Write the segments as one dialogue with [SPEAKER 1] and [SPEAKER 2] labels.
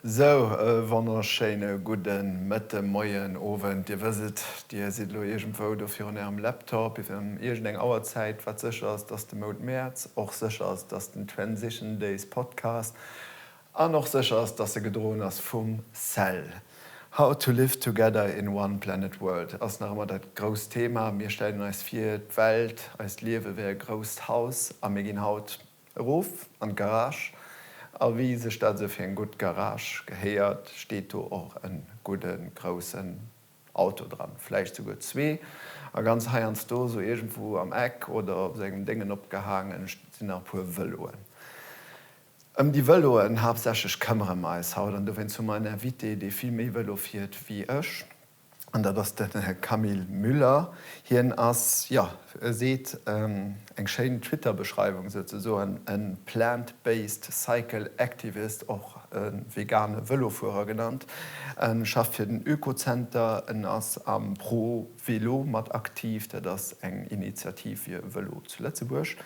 [SPEAKER 1] Sou, e wonnerschéine gudde Mëtte, Moien, Owend. Dir wësst et, Dir sidd elo iergendwou do virun Ärem Laptop ëm iergendeng Auerzäit. Wat sécher ass, dass de Mount Mäerz, och sécher ass, dass den Transition Days Podcast an och sécher ass, dass e gedroen ass vum Cell. How to live together in one planet world ass nach ëmmer dat grousst Thema. Mir stellen eis vir, d'Welt, eist Liewe wär e grousst Haus a mir ginn haut Erof an d'Garage, a wéi sech dat esou fir eng gutt Garage gehéiert, steet do och e gudde groussen Auto dran, vläicht souguer zwee, a ganz heiansdo esou iergendwou am Eck oder op sengem Déngen opgehaangen sinn nach e puer Vëloen. Ëm déi Vëloen haaptsächlech këmmere mer eis haut, an dowéinst hu mer en Invité, dee vill méi Vëlo fiert wéi ech. An dat ass de Camille Müller. Hien ass, jo, e seet, eng schéin Twitter-Beschreiwung souzesoen, e plant-based cycle activist, och e vegane Vëlofuerer genannt. E schafft fir den Oekozenter, en ass am Pro Vélo mat aktiv, dat ass eng Initiativ fir Vëlo zu Lëtzebuerg,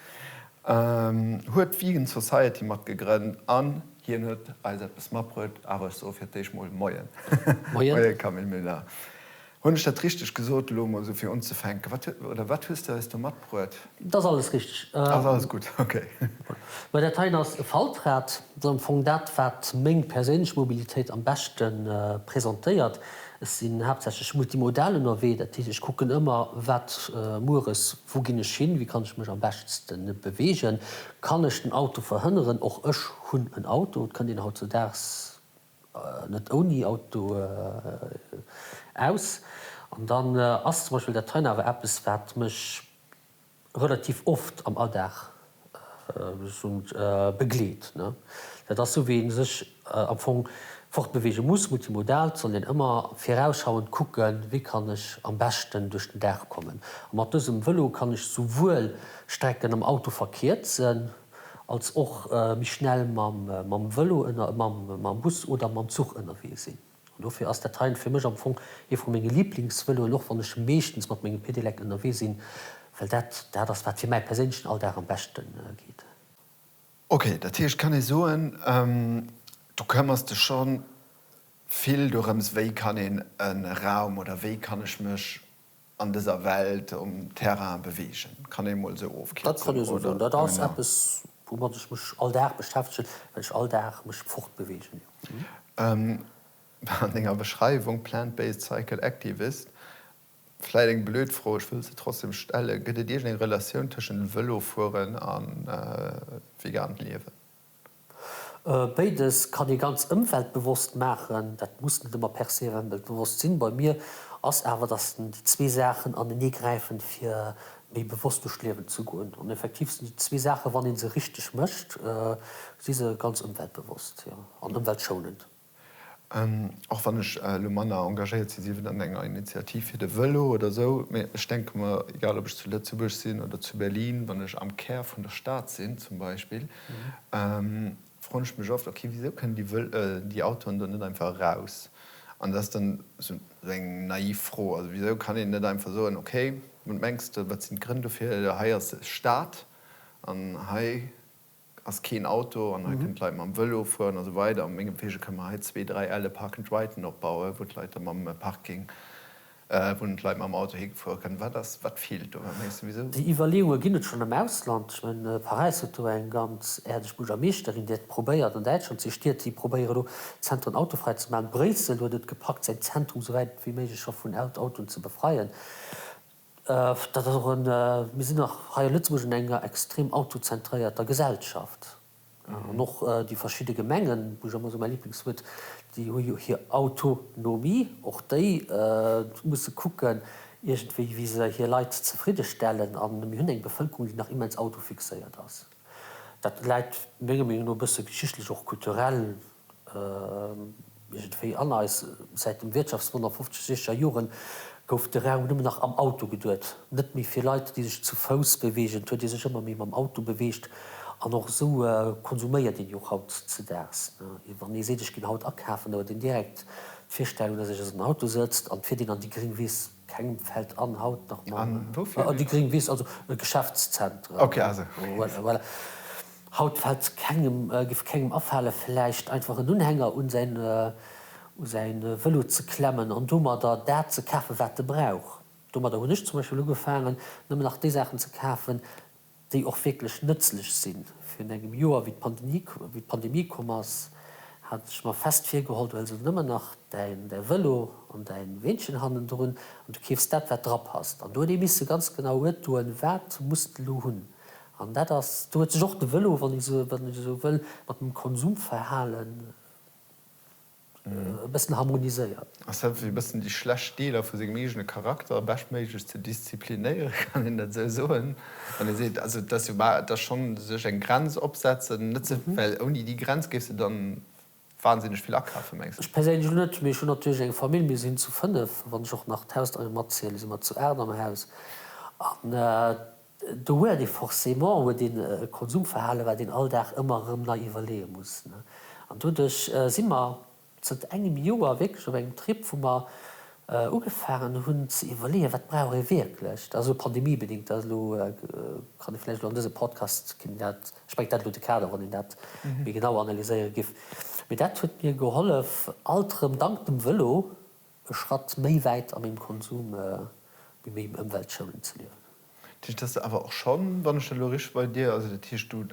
[SPEAKER 1] huet d'Vegan Society mat gegrënnt an Hien huet eis eppes matbruet, awer ech soe fir d'éischt mol Moien.
[SPEAKER 2] Moien.
[SPEAKER 1] Moie Camille Müller. Hunn ech dat richteg gesot elo mol esou fir unzefänken? Wat huet, oder wat hues de eis do matbruet?
[SPEAKER 2] Dat ass alles richteg.
[SPEAKER 1] Ass alles gutt, ok.
[SPEAKER 2] Mä dat heien ass e Faltrad. Dat ass am Fong dat, wat meng perséinlech Mobilitéit am beschte presentéiert. Ech sinn haaptsächlech multimodal ënnerwee, dat heescht, ech kucken ëmmer, wat mueres, wou ginn ech hin, wéi kann ech mech am beschtste beweegen, kann ech den Auto verhënneren. Och ech hunn en Auto, et kënnt een hautzudaags net ouni Auto aus. An dann ass zum Beispill dat heien awer eppes, wat mech relativ oft am Alldag begleet. Dat ass sou wéi ee sech am Fong fortbeweege muss, multimodal, et soll een ëmmer virausschauend kucken, wéi kann ech am beschten duerch den Dag kommen. A mat dësem Vëlo kann ech souwuel Strecken am Auto verkierzen, als och méi schnell mam Vëlo, mam Bus oder mam Zuch ënnerwee sinn. An dofir ass dat heien fir mech am Fong ee vu menge Liblingsvëloen, och wann ech meeschtens mat mengem Pedelec ënnerwee sinn, well dat dat ass, wat fir mäi perséinlechen Alldag am beschte geet.
[SPEAKER 1] Ok, dat heescht, kann ee soen, du këmmers dech scho vill dorëms, wéi kann een e Raum oder wéi kann ech mech an dëser Welt um Terrain beweegen, kann ee mol esou
[SPEAKER 2] ofkierzen, oder? Dat kann ee esou soen. Dat ass eppes, woumat ech mech all Dag beschäftegen, well ech all Dag mech fortbeweegen,
[SPEAKER 1] jo. An denger Beschreiwung, Plant-based cycle activist, vläit eng blöd Fro, ech wëll se trotzdem stellen, Gëtt et iergendeng Relatioun tëschent Vëlofueren a veganem Liewen?
[SPEAKER 2] Béides kann ee ganz ëmweltbewosst maachen. Dat muss net ëmmer per se ëmweltbewosst sinn. Bei mir ass awer, dass déi zwee Saachen anenee gräifen, fir méi bewosst duerch d'Liewen ze goen. An effektiv sinn déi zwee Saachen, wann ee se richteg mécht, si se ganz ëmweltbewosst, jo, an ëmweltschounend.
[SPEAKER 1] Och wann ech elo manner engagéiert sinn, sief et an enger Initiativ fir de Vëlo oder esou, mee ech denke mer, egal ob ech zu Lëtzebuerg sinn oder zu Berlin, wann ech am Kär vun der Stad sinn zum Beispill, froen ech mech oft, okay, wisou kënnen déi Vël déi Autoen do net einfach eraus? An dat ass dann esou eng naiv Fro, also wisou kann een net einfach soen, okay, wat mengs de, wat sinn d'Grënn dofir, hei ass Stad an hei ass keen Auto an hei kënnen d'Leit mam Vëlo fueren a sou weider. Mengetwege kënne mer hei zwee, dräi elle Park and Riden opbauen, wou d'Leit da mam Parking, wou d'Leit mam Auto higefuere kënnen. Wat ass, wat feelt do? Wat mengs de, wisou?
[SPEAKER 2] Déi Iwwerleeunge ginn et schonn am Ausland. Ech mengen, Paräis huet do eng ganz äerdeg Buergermeeschterin, déi et probéiert. An Däitschland si Stied, déi probéieren elo, Zentren autofräi ze maachen. Bréissel huet et gepackt, säin Zentrum souwäit wéi méiglech scho vun Autoen ze befreien. Dat ass och en, mir sinn nach hei a Lëtzebuerg an enger extrem autozentréierter Gesellschaft. An och déi verschidde Gemengen, wou ech ëmmer esou mäi Liblingswuert, déi hu jo hir Autonomie, och déi musse kucken iergendwéi wéi se hir Leit zefridde stellen. A mir hunn eng Bevëlkerung, déi nach immens autofixéiert ass. Dat läit menger Meenung no e bësse geschichtlech, och kulturell Iergendwéi an eis. Säit dem Wirtschaftswonner 50, 60er Joren gouf de Raum nëmmen nach am Auto geduet, net méi fir Leit, déi sech zu Fouss beweegen. Et huet ee sech ëmmer méi mam Auto beweegt an och esou konsuméiert een jo och hautzedaags. Wann ee seet, ech ginn haut akafen, da huet een direkt d'Virstellung, dass ee sech an den Auto sëtzt an et fiert een an déi gréng Wiss. Kengem fält an haut nach mam. An déi gréng Wiss, also e Geschäftszentrum.
[SPEAKER 1] Okay, also.
[SPEAKER 2] Voilà, voilà. Haut fält kengem, géif kengem afale vläicht einfach en Unhänger un säin, u säin Vëlo ze klemmen an domadder dat ze kafen, wat e brauch. Domadder hunn ech zum Beispill ugefaangen, nëmmen nach déi Saachen ze kafen, déi och wierklech nëtzlech sinn. Virun engem Joer, wéi d'Pandemie komm ass, hat ech mer fest virgeholl, du hëls elo nëmmen nach däin Vëlo an däin Weenchen hannendrun an du keefs dat, wat drapasst. An do huet ee misse ganz genau uertdoen, wat muss de elo hunn. An dat ass, do huet sech och de Vëlo, wann ee esou wëll, mat dem Konsumverhalen e bëssen harmoniséiert.
[SPEAKER 1] Ass dat fir e bëssen déi schlecht Deeler vu sengem eegene Charakter beschtméiglech ze disziplinéieren, kann een dat esou soen? Wann ee seet, also et ass jo et ass schonn sech eng Grenz opsetzen, net ze, well ouni déi Grenz géifs de dann wahnsinneg vill akafen, mengs de?
[SPEAKER 2] Ech perséinlech elo net, mee ech hunn natierlech eng Famill, mir sinn zu 5, wann ech och nach d'Hausdeiere matzielen, si mer zu 8 am Haus an do huet ee forcément huet een e Konsumverhalen, wat een all Dag ëmmer erëm nei iwwerleeë muss. An doduerch si mer zënter engem Joer wierklech op engem Trip, wou mer ugefaangen hunn ze iwwerleeën, wat brauch ee wierklech. Dat ass elo pandemiebedingt, dat ass elo, kann ee vläicht elo an dësem Podcast, kéint een dat, sprengt dat elo de Kader, wann een dat méi genau analyséiere giff. Mee dat huet mir gehollef, alt erëm dank dem Vëlo e Schratt méi wäit a mengem Konsum, méi ëmweltschounend ze liewen.
[SPEAKER 1] Dat heescht, dass de awer och schonn, wann ech dat elo richteg bei dir, also dat heescht du,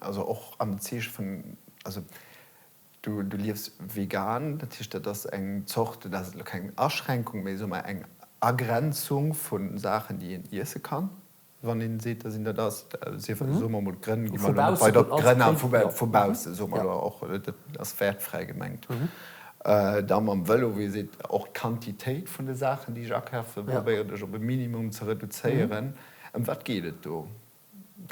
[SPEAKER 1] also och am Zeeche vun, also du, du liefs vegan, dat heescht dat ass eng Zort, dat ass elo keng Aschränkung, mee soe mer eng Agrenzung vu Saachen, déi een iesse kann, wann een seet, dass een dat ass, sief, soe mer emol d'Grënn, gi mer elo net weider op d'Grënn an, vu bausse, soe mer elo och, dat ass wäertfräi gemengt. Da mam Vëlo, wéi seet, och d'Quantitéit vun de Saachen, déi ech akafen, probéieren ech op e Minimum ze reduzéieren. Ëm wat geet et do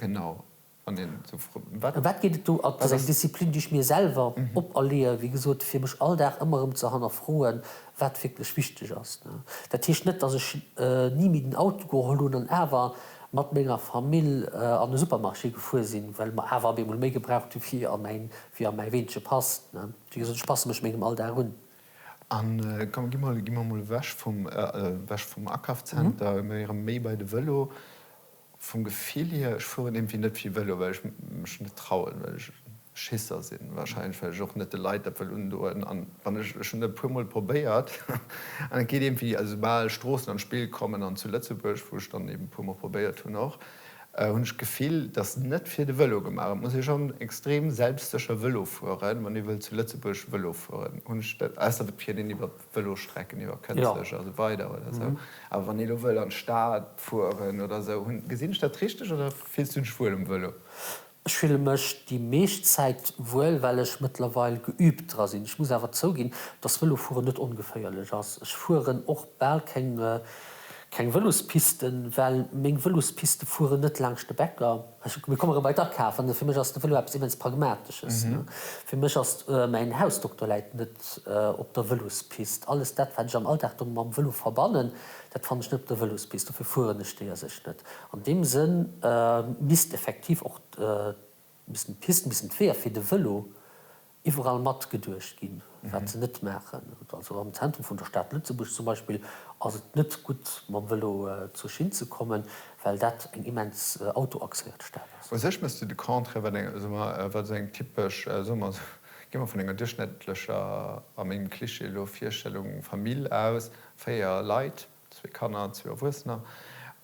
[SPEAKER 1] genau, wann een esou fro-,
[SPEAKER 2] wat. Ëm wat geet et do? Et ass eng Disziplin, déi ech mir selwer operleeë, wéi gesot, fir mech all Dag ëmmer erëm ze hannerfroen, wat wierklech wichteg ass. Dat heescht net, datt ech ni méi den Auto geholl hunn an awer mat menger Famill an e Supermarché gefuer sinn, well mer awer op eemol méi gebraucht hu wéi a mäin, wéi a mäi Weenche passt. Wéi gesot, ech passe mech mengem Alldag un.
[SPEAKER 1] An komm, gi mer, gi mer mol ewech vum, ewech vum Akafzenter, méi erëm méi bei de Vëlo. Vum Gefill hier, ech fueren iergendwéi net vill Vëlo, well ech mech net trauen, well ech Schisser sinn wahrscheinlech, well ech och net de Leit dat wëll undoen. An wann ech, ech hunn dat e puermol probéiert an et geet iergendwéi, also soubal Stroossen an d'Spill kommen an zu Lëtzebuerg, wou ech dann eben e puermol probéiert hunn och, hunn ech d'Gefill, et ass net fir de Vëlo gemaach. Et muss ee schonn extrem selbstsécher Vëlo fueren, wann ee wëllt zu Lëtzebuerg Vëlo fueren, hunn ech dat, ausser et fiert een iwwer Vëlosstrecken, iwwer Kënzeg a sou weider oder esou. Awer wann ee lo wëll an d'Stad fueren oder esou, hunn, gesinn ech dat richteg oder fills du dech wuel um Vëlo?
[SPEAKER 2] Ech fille mech déi meescht Zäit wuel, well ech mëttlerweil geüübt dra sinn. Ech muss awer zouginn, dass Vëlofueren net ongeféierlech ass. Ech fueren och bal keng keng Vëlospisten, well meng Vëlospiste fueren net laangscht de Bäcker. Mir komme rëm bei d'Akafen. Fir mech ass de Vëlo eppes immens Pragmatesches. Fir mech ass mäin Hausdokter läit net op der Vëlospist. Alles dat, wat ech am Alldag do mam Vëlo verbannen, dat fannen ech net op der Vëlospist. Dofir fueren ech déi a sech net. An deem Sënn misst effektiv och missten d'Pisten, missten d'Weeër fir de Vëlo iwwerall matgeduecht ginn, wat se net maachen. Also am Zentrum vun der Stad Lëtzebuerg zum Beispill ass et net gutt mam Vëlo zur Schinn ze kommen, well dat eng immens autoaxéiert Stad ass.
[SPEAKER 1] U sech méchs du de Contraire, wat eng, soe mer, wat esou eng typesch, soe mer, gi mer vun enger duerchschnëttlecher, a mengem Klischee elo, Virstellung Famill aus, 4 Leit, Zwee Kanner, zwee Erwuessener.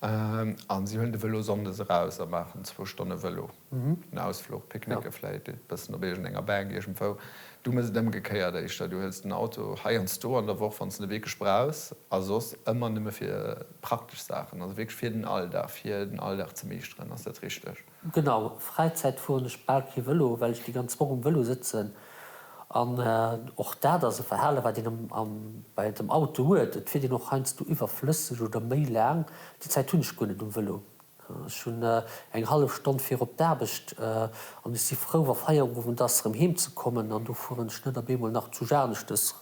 [SPEAKER 1] A si huelen de Vëlo sonndes eraus a maachen zwou Stonne Vëlo, en Ausfluch, picknicke vläit e bëssen op iergendenger Bänk iergendwou. Du méchs et ëmgekéiert éischter, du huels den Auto heiansdo an der Woch, wann s de e wierklech brauchs, a soss ëmmer nëmme fir praktesch Saachen, also wierklech fir den Alldag, fir den Alldag ze meeschteren. Ass dat richteg?
[SPEAKER 2] Genau, Fräizäit fueren ech bal kee Vëlo, well ech déi ganz Woch um Vëlo sëtzen. An och dat ass e Verhale wat een bei dem Auto huet. Et fiert een och heiansdo iwwerflësseg oder méi laang. Déi Zäit hunn ech guer net um Vëlo. Ech hunn eng hallef Stonn fir op d'Aarbecht an ech si frou wa Feierowend ass erëm heem ze kommen. An do fueren ech net op eemol nach zu Janeschtes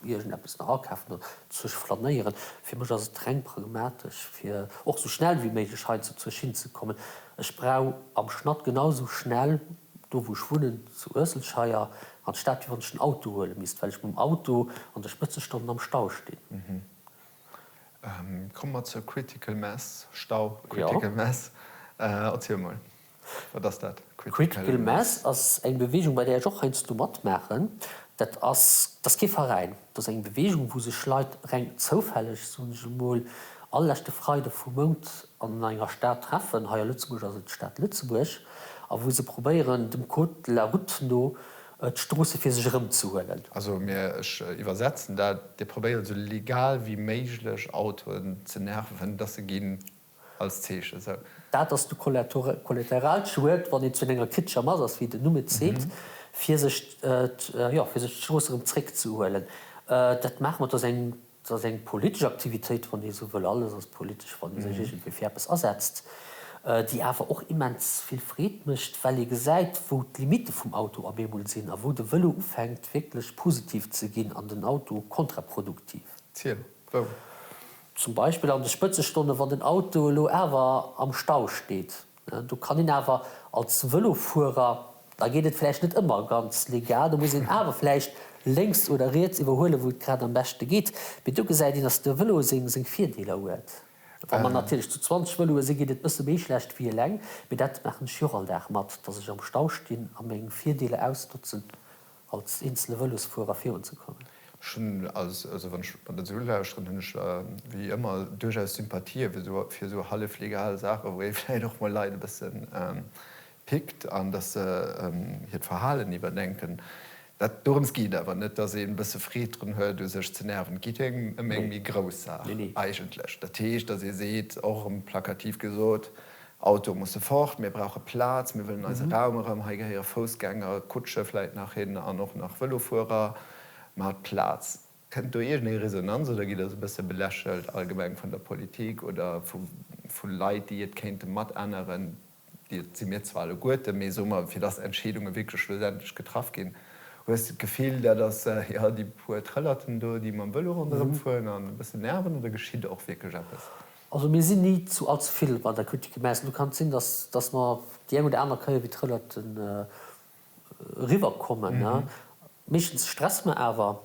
[SPEAKER 2] iergendeppes nach akafen oder zuech flanéieren. Fir mech ass et reng pragmatesch fir och sou schnell wéi méiglech heiansdo zuech hinzekommen. Ech brauch am Schnatt genau sou schnell, do wou ech wunnen, zu Uesselscheier, an d'Stad, wéi wann ech den Auto huele misst, well ech mam Auto an de Spëtzestonnen am Stau stinn.
[SPEAKER 1] Komme mer zur Critical Mass, Stau, Critical Mass. Erziel mol. Wat ass dat,
[SPEAKER 2] Critical Mass? Ass eng Beweegung, bei där ech och heiansdo matmaachen. Dat ass, dat ass kee Veräin, dat ass eng Beweegung, wou sech Leit reng zoufälleg, soen ech emol, all leschte Freide vum Mount an enger Stad treffen, hei a Lëtzebuerg ass et d'Stad Lëtzebuerg, a wou se probéieren, dem Code de la route no d'Stroosse fir sech erëmzehuelen.
[SPEAKER 1] Also mir, ech iwwersetzen dat, Dir probéiert esou legal wéi méiglech Autoen ze nerven, dass se ginn als Zeechen, esou.
[SPEAKER 2] Dat ass de Kollateralschued, wann een zu enger kritescher Mass ass, wéi den Numm et seet, fir sech, jo, fir sech d'Strooss erëm zréckzehuelen. Dat maache mer, dat ass eng, dat ass eng politesch Aktivitéit, wann ee esou wëll. Alles ass politesch, wann ee sech iergendwéi fir eppes asetzt, déi awer och immens vill Freed mécht, well ee gesäit, wou d'Limitte vum Auto op eemol sinn a wou de Vëlo ufänkt wierklech positiv ze ginn an den Auto kontraproduktiv.
[SPEAKER 1] Ziel, wou?
[SPEAKER 2] Zum Beispill an de Spëtzestonnen, wann den Auto elo awer am Stau steet. Do kann een awer als Vëlofuerer, da geet et vläicht net ëmmer ganz legal, do muss een awer vläicht lénks oder riets iwwerhuelen, wou et grad am beschte geet. Mee do gesäit een, dass de Vëlo seng Virdeeler huet. Wa mer natierlech zu 20 Vëloe sinn, geet et e bësse méi schlecht wéi eleng. Mee dat maachen ech jo och all Dag mat, dass ech am Stau stinn a meng Virdeeler ausnotzen. als eenzele Vëlosfuerer virun ze kommen.
[SPEAKER 1] Ech hunn als, also wann ech mer dat esou ulauschteren, hunn ech wéi ëmmer duerchaus Sympathië fir esou, fir esou hallef legal Saachen, wou ee vläicht och mol Leit e bëssen pickt an dass se hiert Verhalen iwwerdenken. Dat, dorëms geet awer net, dass een e bësse Freed drun huet u sech ze nerven. Et geet jo ëm eng méi grouss Saach eigentlech. Dat heescht, dass ee seet, och erëm plakativ gesot, Autoe musse fort, mir brauche Plaz, mir wëllen eise Raum erëm, hei gehéiere Foussgänger, Kutsche vläit nach hin an och nach Vëlofuerer, maacht Plaz. Kënnt do iergendeng Resonanz oder gitt Der esou e bësse belächelt allgemeng vun der Politik oder vu Leit, déi et kéinte mat änneren? Déi si mir zwar alleguerten, mee soe mer, fir dass Entscheedunge wierklech schlussendlech getraff ginn. Hues de d'Gefill, dat ass, jo, déi puer Trëllerten do, déi mam Vëlo ronderëm fueren an e bëssen nerven, oder geschitt och wierklech eppes?
[SPEAKER 2] Also mir sinn ni zu allze vill bei der Kritik gemessen. Do kann et sinn, dass dass mer déi eng oder aner Kéier wéi Trëllerten eriwwerkommen. Meeschtens stresse mer awer.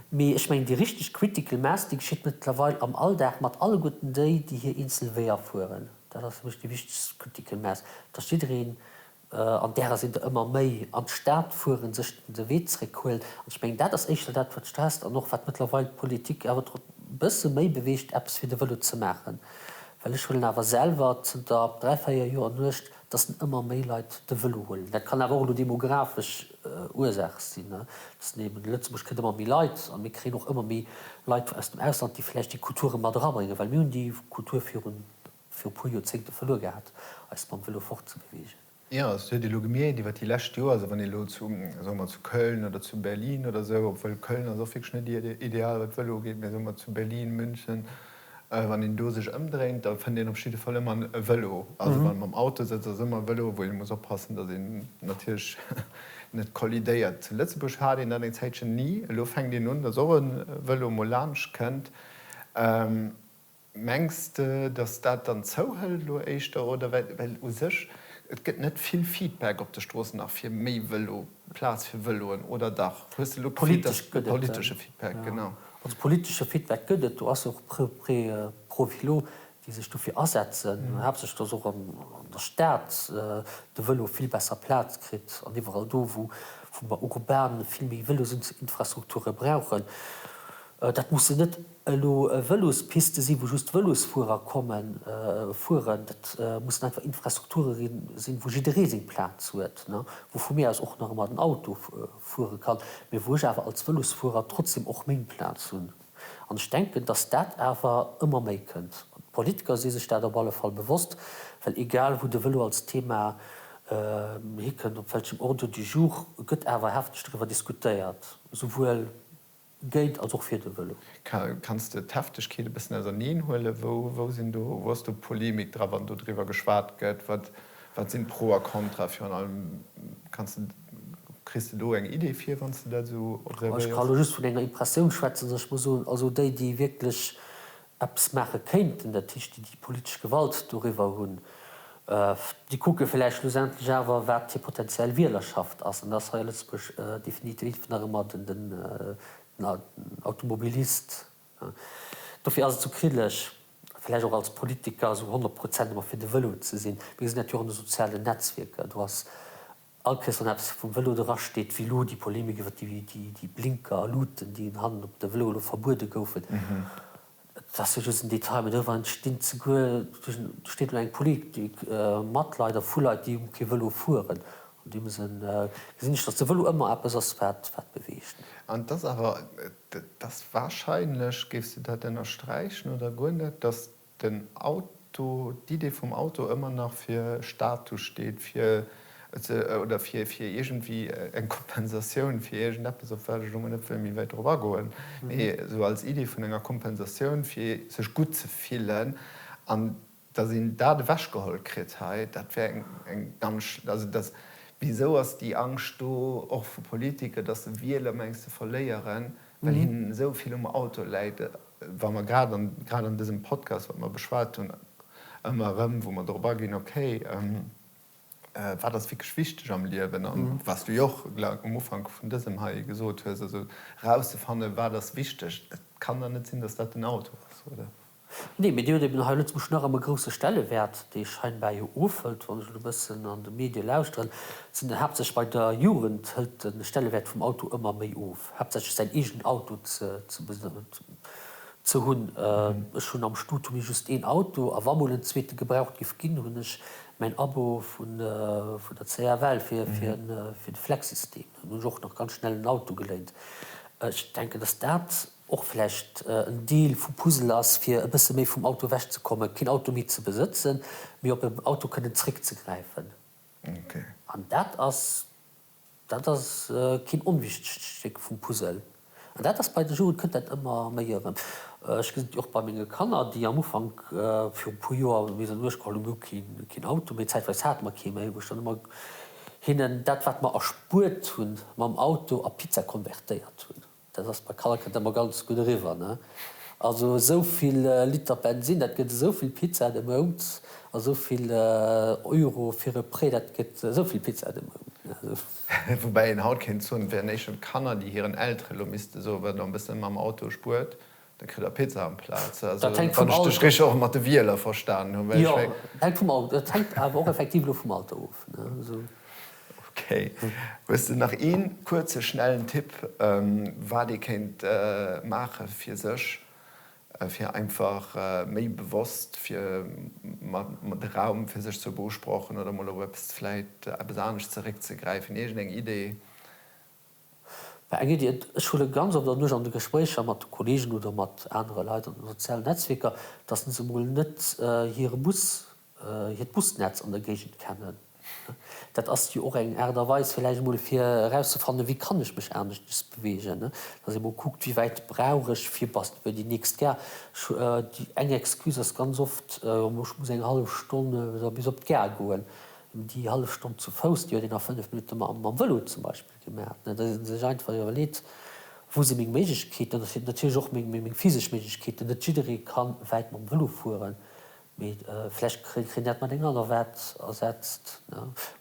[SPEAKER 2] Mee ech mengen, déi richteg Critical Mass, déi geschitt mëttlerweil am Alldag mat alleguerten déi, déi hir eenzel Weeër fueren. Dat ass fir mech déi wichtegst Critical Mass, dass jiddereen An därer sinn der ëmmer méi an d'Stad fueren, sech de Wee zréckhuelen. An ech mengen, dat ass éischter dat, wat stresst an och wat mëttlerweil d'Politik awer e bësse méi beweegt, eppes fir de Vëlo ze maachen. Well ech huelen awer selwer zënter 3, 4 Joer an Uecht, dass ëmmer méi Leit de Vëlo huelen. Dat kann awer och elo demografesch Ursaach sinn, dass eben Lëtzebuerg kritt ëmmer méi Leit a mir kréien och ëmmer méi Leit aus dem Ausland, déi vläicht déi Kulture mat erabréngen, well mir hunn déi Kultur virun viru puer Joerzéngte verluer gehat, eis mam Vëlo fortzebewegen.
[SPEAKER 1] Jo, et huet ee lo gemierkt iwwer déi lescht Joer, also wann ee lo zu, soe mer, zu Köln oder zu Berlin oder esou, obwuel Köln ass och wierklech net ideal wat Vëlo ugeet, mä soe mer zu Berlin, München, wann een do sech ëmdréint, da fënnt een op jidde Fall ëmmer e Vëlo. Also wann ee mam Auto sëtzt, ass ëmmer e Vëlo, wou ee muss oppassen, datt een natierlech net kollidéiert. Zu Lëtzebuerg hat een dat eng Zäitchen ni, elo fänkt een un, datt och e Vëlo mol laanscht kënnt. Mengs de, datt dat dann zouhëlt elo éischter, oder? Well u sech, et gëtt net vill Feedback op de Stroossen nach fir méi Vëlo, Plaz fir Vëloen, oder dach? Hues de elo d'Gefill, datt
[SPEAKER 2] Politesch gëtt et en,
[SPEAKER 1] politesche Feedback,
[SPEAKER 2] jo.
[SPEAKER 1] Genau.
[SPEAKER 2] Also politesche Feedback gëtt et, do ass jo och Pro-Vélo, déi sech dofir asetzen, haaptsächlech datt och an der Stad de Vëlo vill besser Plaz kritt an iwwerall do, wou mer urban vill méi Vëlosinfrastrukture brauchen. Dat mussen net elo Vëlospiste sinn, wou just Vëlosfuerer komme fueren. Dat mussen einfach Infrastrukture sinn, wou jidderee seng Plaz huet, wou vu mir aus och nach ëmmer den Auto fuere kann, mee wou ech awer als Vëlosfuerer trotzdem och meng Plaz hunn. An ech denken, dass dat awer ëmmer méi kënnt. D'Politiker si sech dat op alle Fall bewosst, well egal wou de Vëlo als Thema hikënnt, op welchem Ordre du jour, gëtt awer hefteg driwwer diskutéiert, souwuel Géint als och fir de Vëlo.
[SPEAKER 1] Kanns de d'Heftegkeet e bëssen auserneen huelen? Wou, wou sinn do, wou ass do Polemik dra, wann do driwwer geschwat gëtt? Wat, wat sinn Pro a Kontra virun allem? Kanns de, kriss de do eng Idee fir, wann s de dat esou
[SPEAKER 2] observéiers? Ech ka lo just vun enger Impressioun schwätzen, soll ech mol soen. Also déi, déi wierklech eppes maache kéinten, dat heescht déi déi politesch Gewalt doriwwer hunn, déi kucke vläicht schlussendlech awer, wat hir potentiell Wielerschaft ass. An dat ass hei a Lëtzebuerg definitiv nach ëmmer den Automobilist. Dofir ass et sou kriddeleg. Vläicht och als Politiker esou 100 Prozent ëmmer fir de Vëlo ze sinn. Mir gesinn dat jo och an de sozialen Netzwierker. Do ass all Kéiers, wann eppes vum Vëlo dra steet, wéi elo déi Polemik iwwer déi Blinker a Luuten, déi hannen op de Vëlo elo verbuede goufen. Et ass jo just en Detail, mee doriwwer entstinn zeguer, do steet elo eng Polemik mat Leit a vu Leit, déi kee Vëlo fueren. An deem Sënn gesinn ech, datt de Vëlo ëmmer eppes ass, wat beweegt.
[SPEAKER 1] An et ass awer, et ass wahrscheinlech, géifs de dat ënnersträichen oder guer net, datt den Auto, d'Idee vum Auto ëmmer nach fir Status steet, fir, oder fir, fir iergendwéi eng Kompensatioun fir iergendeppes, op wat ech elo mol net wëll méi wäit drop agoen, mee esou als Idee vun enger Kompensatioun, fir sech gutt ze fillen. An Dass een dat ewechgeholl kritt hei, dat wär eng, eng ganz, also dass, wisou ass déi Angscht do, och vu Politiker, dass se Wieler, mengs de, verléieren, well hinnen esou vill um Auto läit, wa mer grad an, grad an dësem Podcast, wat mer beschwat hunn, ëmmer erëm, wou mer drop aginn, okay, wat ass wierklech wichteg am Liewen an wat s du jo och um Ufank vun dësem hei gesot hues, also erauszefannen, wat ass wichteg, et kann dann net sinn, dass dat den Auto ass, oder?
[SPEAKER 2] Nee, mee déi huet eben hei a Lëtzebuerg nach ëmmer e grousse Stellewäert, dee scheinbar jo ofhëlt, wann ech elo e bëssen an de Medie lauschteren, sinn haaptsächlech bei der Jugend hëlt de Stellewäert vum Auto ëmmer méi of, haaptsächlech säin eegenen Auto ze hunn. Ech hunn am Stot hu mir just een Auto a wa mol en zweete gebraucht giff ginn, hunn ech mäin Abo vun der CFL fir de Flexsystem. Dann hunn ech och nach ganz schnell en Auto geléint. Ech denken, dass dat och vläicht en Deel vum Puzzle ass, fir e bësse méi vum Auto ewechzekommen, keen Auto méi ze besëtzen, mee op en Auto kënnen zréckzegräifen. An dat ass, dat ass keen onwichtegt Stéck vum Puzzle. An dat ass bei de Jugend, kënnt dat ëmmer méi erëm. Ech gesinn et jo och bei menge Kanner, déi am Ufank, viru e puer Joer, wéi se an Uecht geholl hunn, mir hu keen, keen Auto méi, zäitweis hate mer kee méi, wou ech dann ëmmer hinnen dat, wat mer erspuert hunn mam Auto, a Pizza konvertéiert hunn. Dat ass bei Kanner kënnt ëmmer ganz gutt eriwwer, ne? Also esou vill Liter Bensin, dat gëtt esou vill Pizza de Mount, a sou vill Euro fir e Prêt, dat gëtt esou vill Pizza de Mount, ne?
[SPEAKER 1] Woubäi een haut kéint soen, et wären éischter d'Kanner, déi hiren Eltere lo misste soen, wat der e bësse mam Auto spuert, da kritt der Pizza amplaz. Also
[SPEAKER 2] Dat hänkt vum
[SPEAKER 1] wann ech dech
[SPEAKER 2] Alter.
[SPEAKER 1] richteg och mat de Wieler verstanen hunn, well ech
[SPEAKER 2] Jo,
[SPEAKER 1] mengen.
[SPEAKER 2] hänkt vum Alter, dat hänkt awer och effektiv elo vum Alter of, ne? Also.
[SPEAKER 1] Ok. Hues de nach een kuerze schnellen Tipp wat ee kéint maache fir sech, fir einfach méi bewosst fir mat de Raum fir sech ze beusprochen oder mol op eppes vläit eppes anescht zeréckzegräifen? Iergend eng Idee?
[SPEAKER 2] Bah, eng Iddi, ech huele ganz oft an duerch an de Gespréicher mat de Kollegen oder mat anere Leit an de sozialen Netzwierker, dass se emol net hire Bus hiert Busnetz an der Géigend kennen. Dat ass jo och eng Aart a Weis villäicht emol fir erauszefannen, wéi kann ech mech aneschters beweegen, dass ee mol kuckt, wéi wäit brauch ech fir bis bei déi nächst Gare. Déi eng Excuse ass ganz oft, ech muss eng hallef Stonn bis op d'Gare goen. Déi hallef Stonn zu Fouss, déi huet een a 5 Minutte mam Vëlo zum Beispill gemaach. Dass ee sech einfach iwwerleet, wou si meng Méiglechkeeten, dat sinn natierlech och meng physesch Méiglechkeeten, net jidderee ka wäit mam Vëlo fueren, Mee vläicht kritt een dat mat enger aner Waart ersetzt.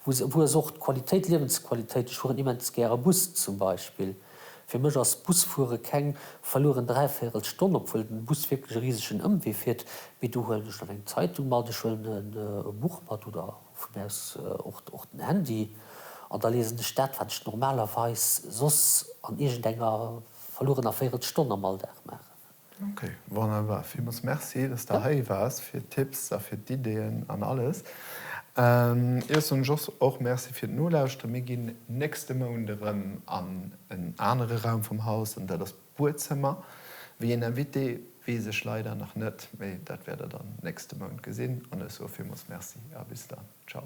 [SPEAKER 2] Wou ass och d'Qualitéit, d'Liewensqualitéit? Ech fueren immens gäre Bus zum Beispill. Fir mech ass Busfuere keng verlueren Dräivéierelstonn, obwuel den Bus wierklech e risegen Ëmwee fiert. Mee do huelen ech dann eng Zeitung mat, ech huelen e Buch mat oder vu mir aus och den Handy an da liesen ech dat, wat ech normalerweis soss an iergendenger verluerener Véierelstonn am Alldag maachen.
[SPEAKER 1] Ok, wonnerbar. Villmools Merci, dass de hei waars, fir d'Tipps a fir d'Ideeën an alles. Iech soen ech och Merci fir d'Nolauschteren. Mir ginn nächste Mount erëm an en anere Raum vum Haus, an dat ass d'Buedzëmmer. Wéi een Invité weess ech leider nach net, mee dat wäert der dann nächste Mount gesinn. An ech soe villmools Merci a bis dann. Ciao.